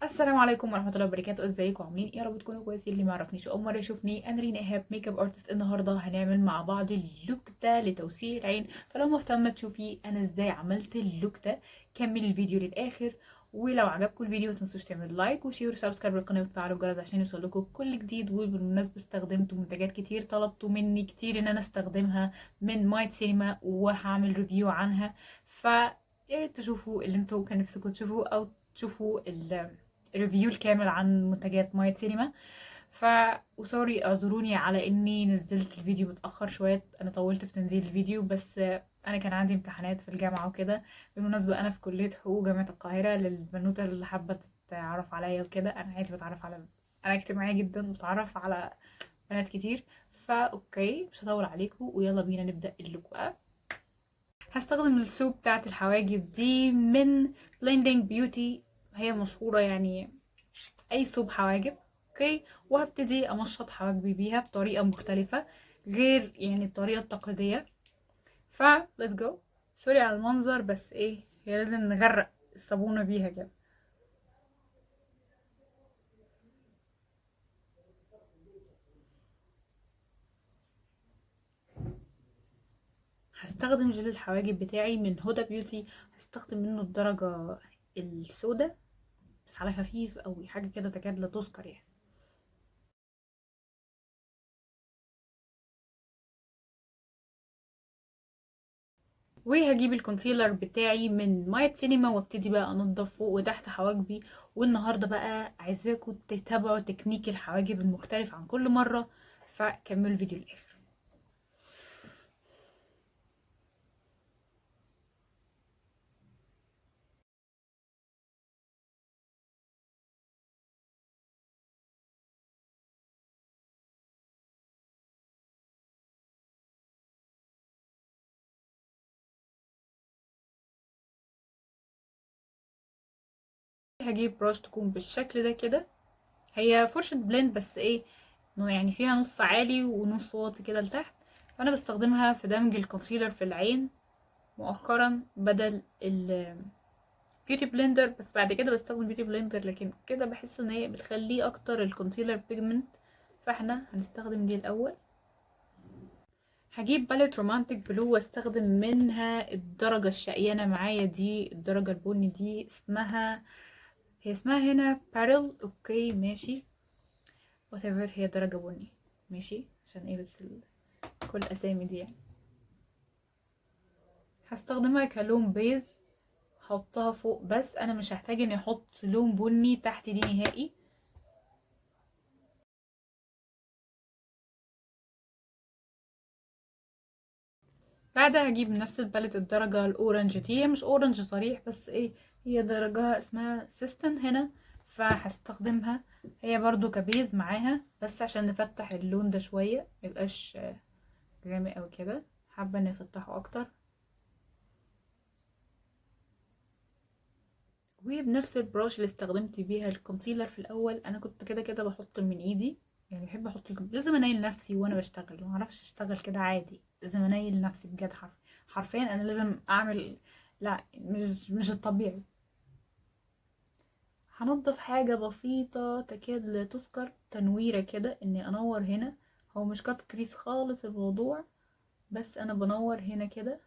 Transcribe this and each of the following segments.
السلام عليكم ورحمة الله وبركاته. ازيكم عاملين ايه؟ يا رب تكونوا كويسين. اللي ما يعرفنيش اول مرة يشوفني، انا رينا ايهاب، makeup artist. النهارده هنعمل مع بعض ال look ده لتوسيع العين، فلو مهتمة تشوفي انا ازاي عملت ال look ده كملي الفيديو للاخر. ولو عجبكم الفيديو ما تنسوش تعملوا like و share و subscribe للقناة وتفعلوا الجرس عشان يوصلكم كل جديد. وبالمناسبة استخدمت منتجات كتير طلبتوا مني كتير ان انا استخدمها من مايت سينما، وهعمل review عنها، ف يا ريت تشوفوا اللي انتوا كان نفسكم تشوفوه او تشوفوا ال review الكامل عن منتجات مايت سينما. ف و sorry، اعذروني على اني نزلت الفيديو متاخر شوية، انا طولت في تنزيل الفيديو بس انا كان عندي امتحانات في الجامعة وكده. بالمناسبة انا في كليه حقوق جامعه القاهرة، للبنوته اللي حابة تتعرف عليا وكده. انا عادي بتعرف على، انا اجتماعية جدا، بتعرف على بنات كتير. فا okay مش هطول عليكم ويلا بينا نبدا ال look بقى. هستخدم ال soap بتاعت الحواجب دي من Blending Beauty، هي مشهورة يعني اي soap حواجب. okay، وهبتدي امشط حواجبي بيها بطريقة مختلفة غير يعني الطريقة التقليدية. ف let's go. sorry على المنظر بس ايه، هي لازم نغرق الصابونة بيها كده. هستخدم جل الحواجب بتاعي من هدى بيوتي، هستخدم منه الدرجة السوداء بس على خفيف قوي، حاجة كده تكاد لا تذكر يعني. وهجيب ال concealer بتاعي من مايت سينما وابتدي بقى انضف فوق وتحت حواجبي. والنهارده بقى عايزاكم تتابعوا تكنيك الحواجب المختلف عن كل مرة، فكملوا الفيديو للاخر. هجيب brush تكون بالشكل ده كده، هي فرشة blend بس ايه يعني فيها نص عالي ونص واطي كده لتحت، فانا بستخدمها في دمج ال concealer في العين مؤخرا بدل ال beauty blender، بس بعد كده بستخدم beauty blender، لكن كده بحس ان هي بتخليه اكتر ال concealer pigment، فاحنا هنستخدم دي الاول. هجيب palette Romantic Blue واستخدم منها الدرجة الشقيانة معايا دي، الدرجة البني دي اسمها، هي اسمها هنا بارل. okay ماشي whatever، هي درجة بني ماشي، عشان ايه بس كل الاسامي دي يعني. هستخدمها كلون base، هحطها فوق بس انا مش هحتاج اني احط لون بني تحت دي نهائي. بعدها هجيب نفس ال palette الدرجة ال orange دي، هي مش orange صريح بس ايه هي درجة اسمها سيستن هنا، فهستخدمها هي برضو ك base معاها بس عشان نفتح اللون ده شوية ميبقاش غامق او كده، حابة نفتحه اكتر. وبنفس ال brush اللي استخدمت بيها ال concealer في الاول، انا كنت كده كده بحط من ايدي، يعني بحب احط لازم انيل نفسي وانا بشتغل، ما اعرفش اشتغل كده عادي، لازم انيل نفسي بجد، حرفيا انا لازم اعمل، لا مش الطبيعي. هنضف حاجة بسيطة تكاد لا تذكر، تنويرة كده اني انور هنا، هو مش cut crease خالص الموضوع، بس انا بنور هنا كده.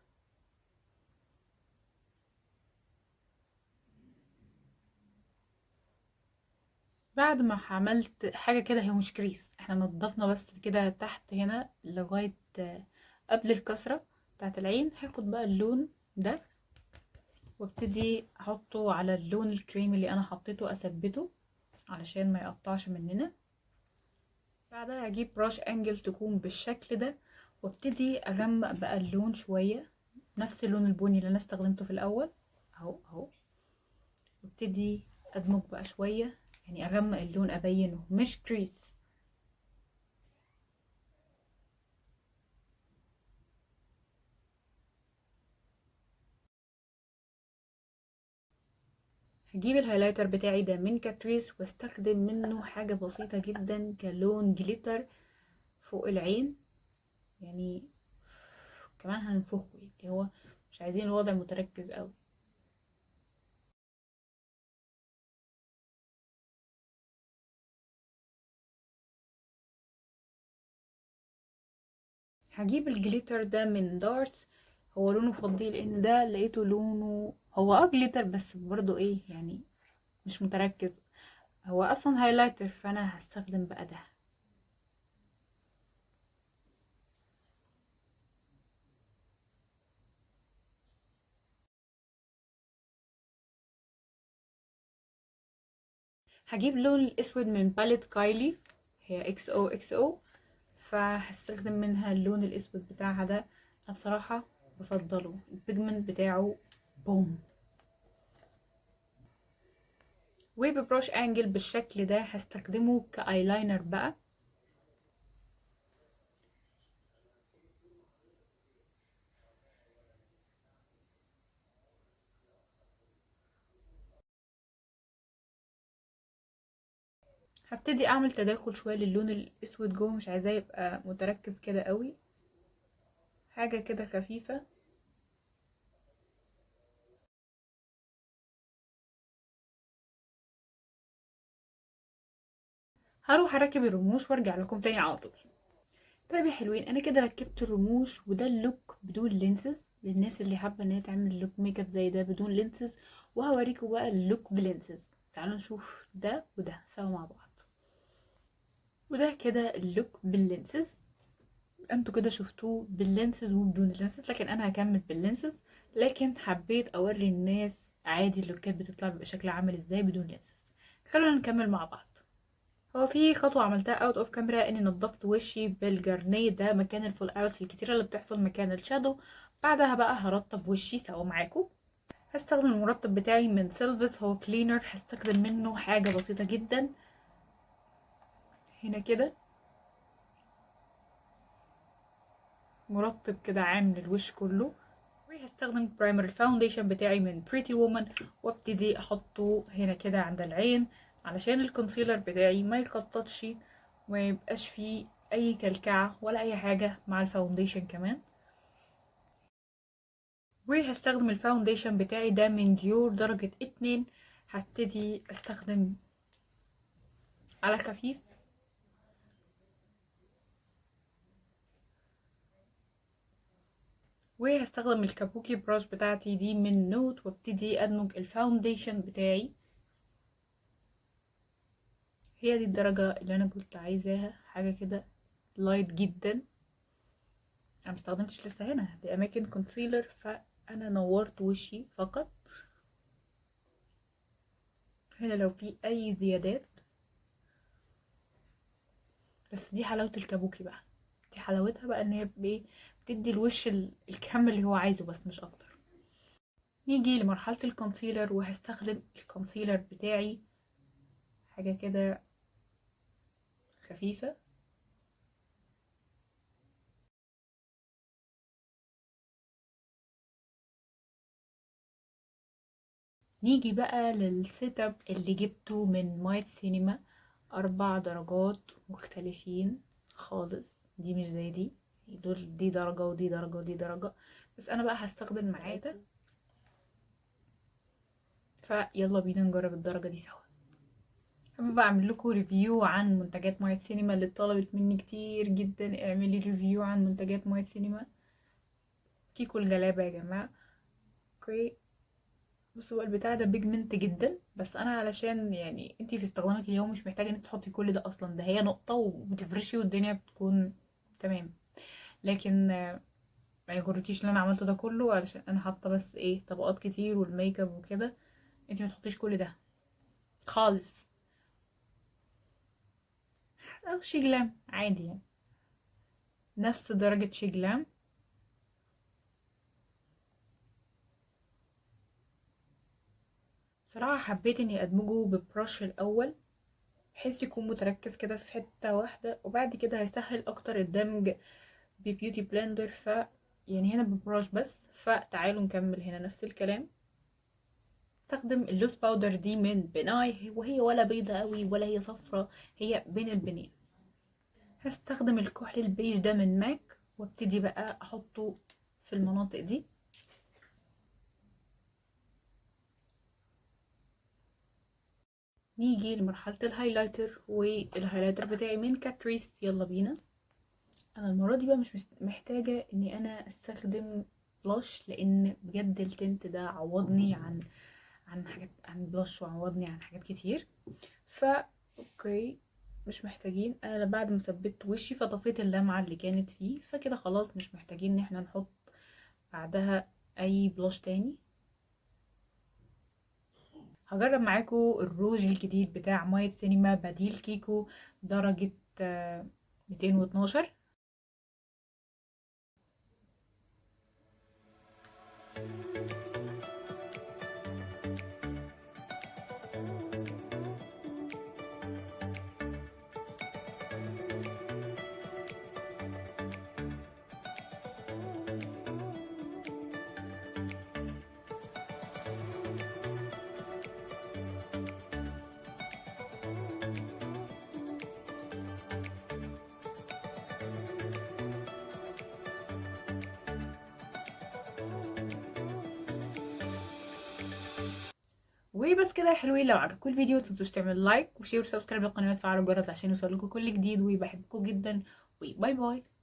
بعد ما عملت حاجة كده، هي مش crease، احنا نضفنا بس كده تحت هنا لغاية قبل الكسرة بتاعت العين. هاخد بقى اللون ده وابتدي احطه على اللون الكريمي اللي انا حطيته، اثبته علشان ما يقطعش مننا. بعدها هجيب brush angle تكون بالشكل ده وابتدي اغمق بقى اللون شوية، نفس اللون البني اللي انا استخدمته في الاول اهو اهو، وابتدي ادمج بقى شوية، يعني اغمق اللون ابينه مش crease. هجيب ال highlighter بتاعي ده من كاتريس واستخدم منه حاجة بسيطة جدا كلون glitter فوق العين، يعني كمان هننفخه، يعني هو مش عايزين الوضع متركز قوي. هجيب ال glitter ده من دارس، هو لونه فضي لان ده لقيته لونه هو glitter بس برضو ايه يعني مش متركز، هو اصلا highlighter، فانا هستخدم بقى ده. هجيب لون الاسود من palette كايلي، هي XOXO، فهستخدم منها اللون الاسود بتاعها ده. انا بصراحة بفضله، ال pigment بتاعه boom. وب brush angle بالشكل ده هستخدمه كايلاينر بقى. هبتدي اعمل تداخل شوية للون الاسود جوه، مش عايزاه يبقى متركز كده قوي، حاجة كده خفيفة. هروح اركب الرموش وارجع لكم تاني على طول. طيب يا حلوين، انا كده ركبت الرموش، وده ال look بدون lenses للناس اللي حابة ان هي تعمل look makeup زي ده بدون lenses، وهوريكم بقى ال look ب lenses. تعالوا نشوف ده وده سوا مع بعض. وده كده ال look بال lenses، انتوا كده شفتوه بال lenses وبدون ال lenses، لكن انا هكمل بال lenses، لكن حبيت اوري الناس عادي ال look ات بتطلع بيبقى شكلها عامل ازاي بدون lenses. خلونا نكمل مع بعض. هو في خطوة عملتها out of camera، اني نظفت وشي بالجرنيه ده مكان ال fallouts الكتيرة اللي بتحصل مكان ال shadow. بعدها بقى هرطب وشي سوا معاكم. هستخدم المرطب بتاعي من سيلفس، هو cleanser، هستخدم منه حاجة بسيطة جدا هنا كده، مرطب كده عام للوش كله. وهستخدم primer ال foundation بتاعي من Pretty Woman، وابتدي احطه هنا كده عند العين علشان ال concealer بتاعي ما يخططش وما يبقاش فيه اي كلكعه ولا اي حاجة مع ال foundation كمان. وهستخدم ال foundation بتاعي ده من ديور درجه 2، هبتدي استخدم على خفيف. وهستخدم ال kabuki brush بتاعتي دي من نوت، وابتدي ادمج ال foundation بتاعي. هي دي الدرجة اللي انا كنت عايزاها، حاجة كده light جدا. انا مستخدمتش لسه هنا، دي اماكن concealer، فانا نورت وشي فقط. هنا لو في اي زيادات، بس دي حلاوة ال kabuki بقى، دي حلاوتها بقى ان هي بتدي الوش الكم اللي هو عايزه بس مش اكتر. نيجي لمرحلة ال concealer، وهستخدم ال concealer بتاعي حاجة كده خفيفة. نيجي بقى لل setup اللي جبته من مايت سينما، 4 درجات مختلفين خالص، دي مش زي دي، دول دي درجة ودي درجة ودي درجة، بس انا بقى هستخدم معاه ده. فيلا بينا نجرب الدرجة دي سوا. حابة اعمل لكم review عن منتجات مايت سينما اللي طلبت مني كتير جدا، اعملي review عن منتجات مايت سينما. كيكو الغلابة يا جماعة. okay بصوا بقى البتاع ده pigment جدا، بس انا علشان يعني انتي في استخدامك اليوم مش محتاجة ان تحطي كل ده اصلا، ده هي نقطة وبتفرشي والدنيا بتكون تمام. لكن ما يغركيش اللي انا عملته ده كله، علشان انا حاطه بس ايه طبقات كتير والميك اب وكده، انتي ما تحطيش كل ده خالص. او شيجلام عادي يعني، نفس درجة شيجلام. بصراحة حبيت اني ادمجه ببرش الاول بحيث يكون متركز كده في حتة واحدة، وبعد كده هيسهل اكتر الدمج ب beauty blender. ف يعني هنا ب brush بس. فتعالوا نكمل هنا نفس الكلام. استخدم ال loose powder دي من بناي، وهي ولا بيضة قوي ولا هي صفرة، هي بين البنين. هستخدم الكحل البيج ده من ماك، وابتدي بقى احطه في المناطق دي. نيجي لمرحلة ال highlighter، وال highlighter بتاعي من كاتريس. يلا بينا. انا المرة دي بقى مش محتاجه اني انا استخدم blush، لان بجد ال tint ده عوضني عن حاجات، عن blush، وعوضني عن حاجات كتير. Okay، مش محتاجين. انا بعد ما ثبت وشي فطفيت اللمعة اللي كانت فيه، فكده خلاص مش محتاجين ان احنا نحط بعدها اي blush تاني. هجرب معاكم الروج الجديد بتاع مايت سينما بديل كيكو، درجة 212. وبس كده يا حلوين. لو عجبكم الفيديو متنسوش تعملوا like و share و subscribe للقناة وتفعلوا الجرس عشان يوصلكوا كل جديد، وبحبكم جدا، و bye bye.